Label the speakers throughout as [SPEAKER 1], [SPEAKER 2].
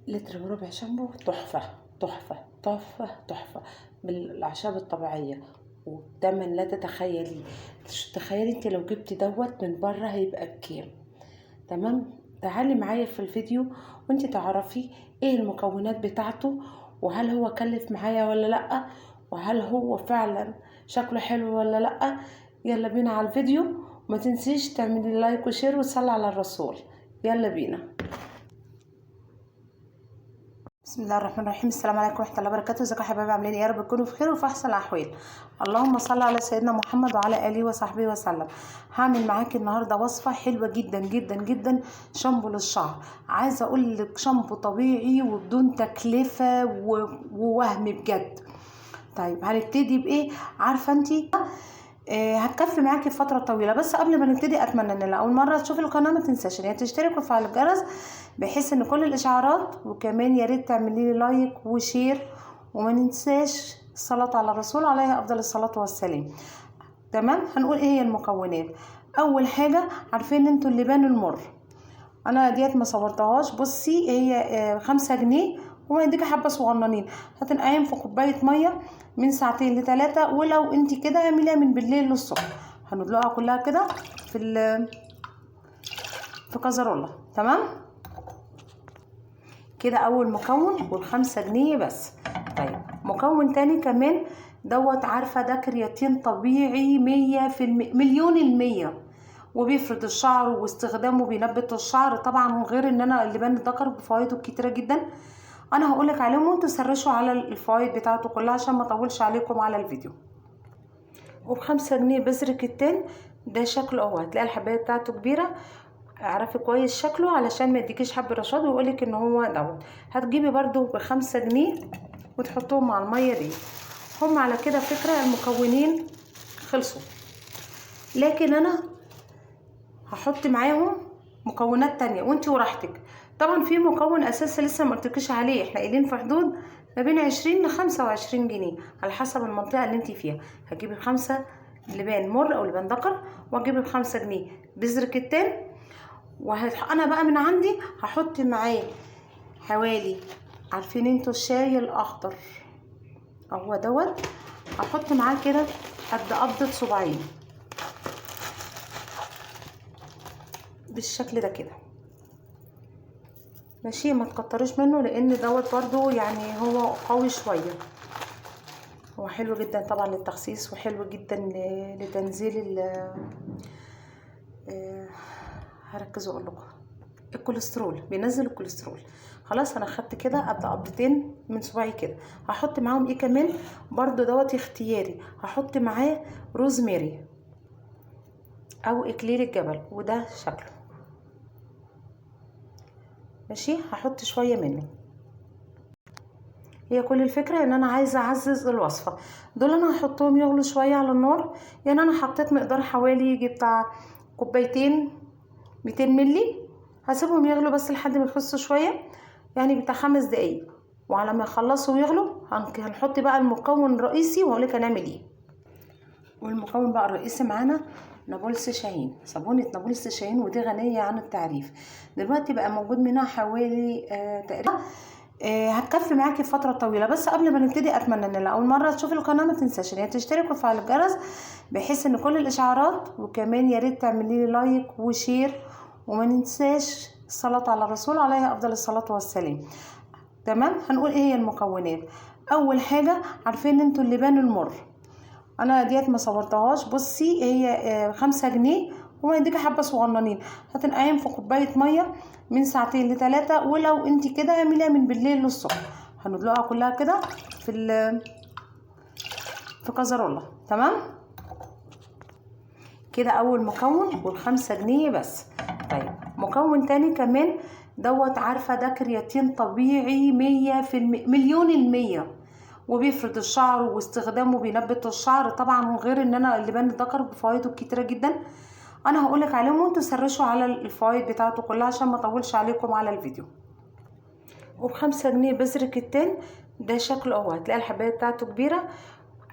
[SPEAKER 1] لتر وربع شامبو تحفة تحفة تحفة تحفة بالأعشاب الطبيعية وبتمن لا تتخيلي. تخيلي انت لو جبتي دوت من بره هيبقى بكام؟ تمام، تعالي معايا في الفيديو وانت تعرفي ايه المكونات بتاعته، وهل هو كلف معايا ولا لأ، وهل هو فعلا شكله حلو ولا لأ. يلا بينا على الفيديو، وما تنسيش تعملي like و share وتصلي على الرسول. يلا بينا. بسم الله الرحمن الرحيم. السلام عليكم ورحمة الله وبركاته. ازيكم يا حبايبي، عاملين ايه؟ يا رب تكونوا بخير وفي احسن الاحوال. اللهم صل على سيدنا محمد وعلى اله وصحبه وسلم. هعمل معاكي النهارده وصفه حلوة جدا جدا جدا، شامبو للشعر. عايزه اقول لك شامبو طبيعي وبدون تكلفة ووهم بجد. طيب هنبتدي بايه؟ عارفه انتي هتكفي معاكي فترة طويلة. بس قبل ما نبتدي اتمنى ان لو اول مرة تشوفي القناة ما تنساش ان هي تشترك وتفعل الجرس بحيث ان كل الاشعارات، وكمان يا ريت تعملي لي like و share، وما ننساش الصلاة على الرسول عليه افضل الصلاة والسلام. تمام، هنقول ايه هي المكونات. اول حاجة عارفين انتوا اللبان المر، انا ديت ما صورتهاش. بصي هي 5 جنيه وما يديكي حبه صغننين، هتنقعيهم في كوباية مية من ساعتين لثلاثة، ولو انت كده اعمليها من بالليل للصبح. هندلقها كلها كده في كازارولا. تمام كده اول مكون، وال5 جنيه بس. طيب مكون تاني كمان دوت، عارفه ده كرياتين طبيعي 100%، 1,000,000%، وبيفرد الشعر واستخدامه بينبت الشعر طبعا، غير ان انا اللبان الذكر بفوائده كتيرة جدا. انا هقولك عليهم وانتوا سرشوا على الفوائد بتاعته كلها عشان ما اطولش عليكم على الفيديو. وب5 جنيه بذر كتان، ده شكله اهو، هتلاقي الحبايه بتاعته كبيرة، اعرفي كويس شكله علشان ما يديكيش حب رشاد ويقولك ان هو دوت. هتجيبي برده ب5 جنيه وتحطوهم مع المية دي. هم على كده فكرة المكونين خلصوا، لكن انا هحط معاهم مكونات تانية وانتي وراحتك. طبعا في مكون اساسي لسه ما قلتلكيش عليه، احنا قايلين في حدود ما بين 20 ل 25 جنيه على حسب المنطقة اللي انت فيها. هتجيبي 5 لبان مر او لبان ذكر، وهتجيبي ب5 جنيه بذر كتان. انا بقى من عندي هحط معاه حوالي، عارفين انتوا الشاي الاخضر اهو دوت، هحط معاه كده قد قبضه صباعين بالشكل ده كده، ماشي. ما تكتروش منه لان دوت برضو يعني هو قوي شوية. هو حلو جدا طبعا للتخسيس، وحلو جدا لتنزيل ال هركز واقول لكم الكوليسترول، بينزل الكوليسترول. خلاص انا خدت كده قد قبضتين من صباعي كده. هحط معاهم ايه كمان برضو دوت اختياري، هحط معاه روزماري او اكليل الجبل، وده شكله ماشي. هحط شوية منه. هي كل الفكرة ان انا عايزه اعزز الوصفة. دول انا هحطهم يغلوا شوية على النار، يعني انا حطيت مقدار حوالي يجي بتاع كوبايتين 200 ملي، هسيبهم يغلوا بس لحد ما يخسوا شوية، يعني بتاع 5 دقايق. وعلى ما يخلصوا ويغلوا هنحط بقى المكون الرئيسي وهقولك هنعمل ايه. والمكون بقى الرئيسي معانا نابلس شاهين، صابونة نابلس شاهين، ودي غنية عن التعريف. دلوقتي بقى موجود منها حوالي تقريبا هتكفي معاكي فترة طويلة. بس قبل ما نبتدي اتمنى ان لو اول مرة تشوفي القناة ما تنساش ان هي تشترك وتفعل الجرس بحيث ان كل الاشعارات، وكمان يا ريت تعملي لي like و share، وما ننساش الصلاة على الرسول عليه افضل الصلاة والسلام. تمام، هنقول ايه هي المكونات. اول حاجة عارفين انتوا اللبان المر، انا ديت ما صورتهاش. بصي هي 5 جنيه وما يديكي حبه صغننين، هتنقعيهم في كوباية مية من ساعتين لثلاثة، ولو انت كده اعمليها من بالليل للصبح. هندلقها كلها كده في كازارولا. تمام كده اول مكون، وال5 جنيه بس. طيب مكون تاني كمان دوت، عارفه ده كرياتين طبيعي 100%، 1,000,000%، وبيفرد الشعر واستخدامه بينبت الشعر طبعا، غير ان انا اللبان الذكر بفوائده كتيرة جدا. انا هقولك عليهم وانتوا سرشوا على الفوائد بتاعته كلها عشان ما اطولش عليكم على الفيديو. وب5 جنيه بذر كتان، ده شكله اهو، هتلاقي الحبايه بتاعته كبيرة،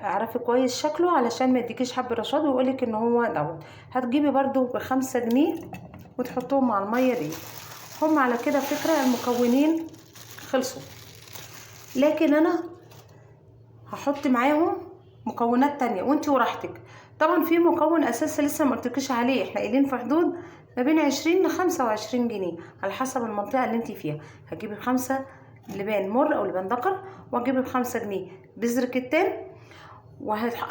[SPEAKER 1] اعرفي كويس شكله علشان ما يديكيش حب رشاد ويقولك ان هو دوت. هتجيبي برده ب5 جنيه وتحطوهم مع المية دي. هم على كده فكرة المكونين خلصوا. لكن انا هحط معاهم مكونات تانية وانتي وراحتك. طبعا في مكون اساسي لسه ما قلتلكيش عليه، احنا قايلين في حدود ما بين 20 ل 25 جنيه على حسب المنطقة اللي انتي فيها. هتجيبي ب5 لبان مر او لبان دكر، وهتجيبي ب5 جنيه بذر كتان.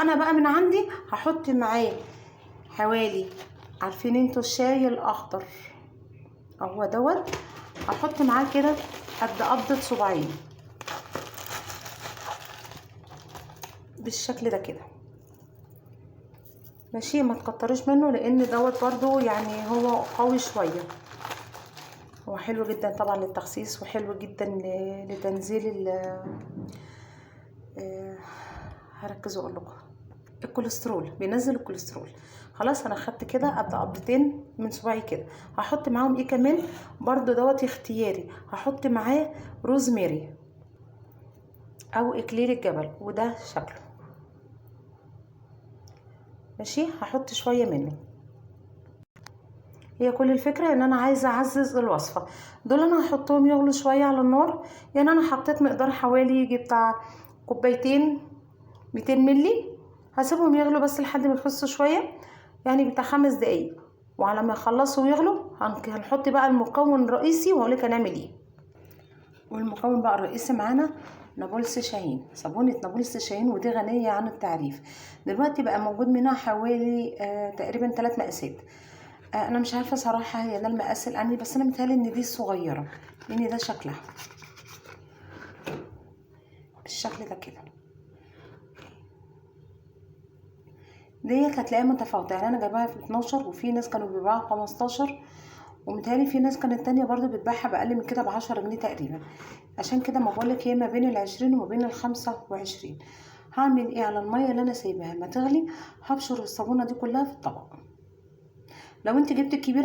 [SPEAKER 1] انا بقى من عندي هحط معاه حوالي، عارفين انتوا الشاي الاخضر اهو دوت، هحط معاه كده قد قبضه صباعين بالشكل ده كده، ماشي. ما تكتروش منه لان دوت برضو يعني هو قوي شوية. هو حلو جدا طبعا للتخسيس، وحلو جدا لتنزيل ال هركز واقول لكم الكوليسترول، بينزل الكوليسترول. خلاص انا خدت كده ابدا قبضتين من صباعي كده. هحط معاهم ايه كمان برضو دوت اختياري، هحط معاه روزماري او اكليل الجبل، وده شكله ماشي. هحط شوية منه. هي كل الفكرة ان انا عايزه اعزز الوصفة. دول انا هحطهم يغلوا شوية على النار، يعني انا حطيت مقدار حوالي يجي بتاع كوبايتين 200 ملي، هسيبهم يغلوا بس لحد ما يخسوا شوية، يعني بتاع 5 دقايق. وعلى ما يخلصوا ويغلوا هنحط بقى المكون الرئيسي وهقولك هنعمل ايه. والمكون بقى الرئيسي معانا نابلس شاهين، صابونه نابلس شاهين، ودي غنية عن التعريف. دلوقتي بقى موجود منها حوالي تقريبا 3 مقاسات. انا مش عارفه صراحة هي ده المقاس الاني، بس انا متهيألي ان دي الصغيرة لان ده شكلها بالشكل ده كده. ديت هتلاقيها متفاوتة، يعني انا جايباها في 12، وفي ناس كانوا بيبيعوها 15، ومتهيألي في ناس كانت تانية برضو بتبيعها بأقل من كده ب10 جنيه تقريبا. عشان كده ما بقولك هي ما بين 20 وما بين 25. هعمل ايه على المية اللي انا سايباها ما تغلي؟ هبشر الصابونه دي كلها في الطبق. لو انت جبت الكبيرة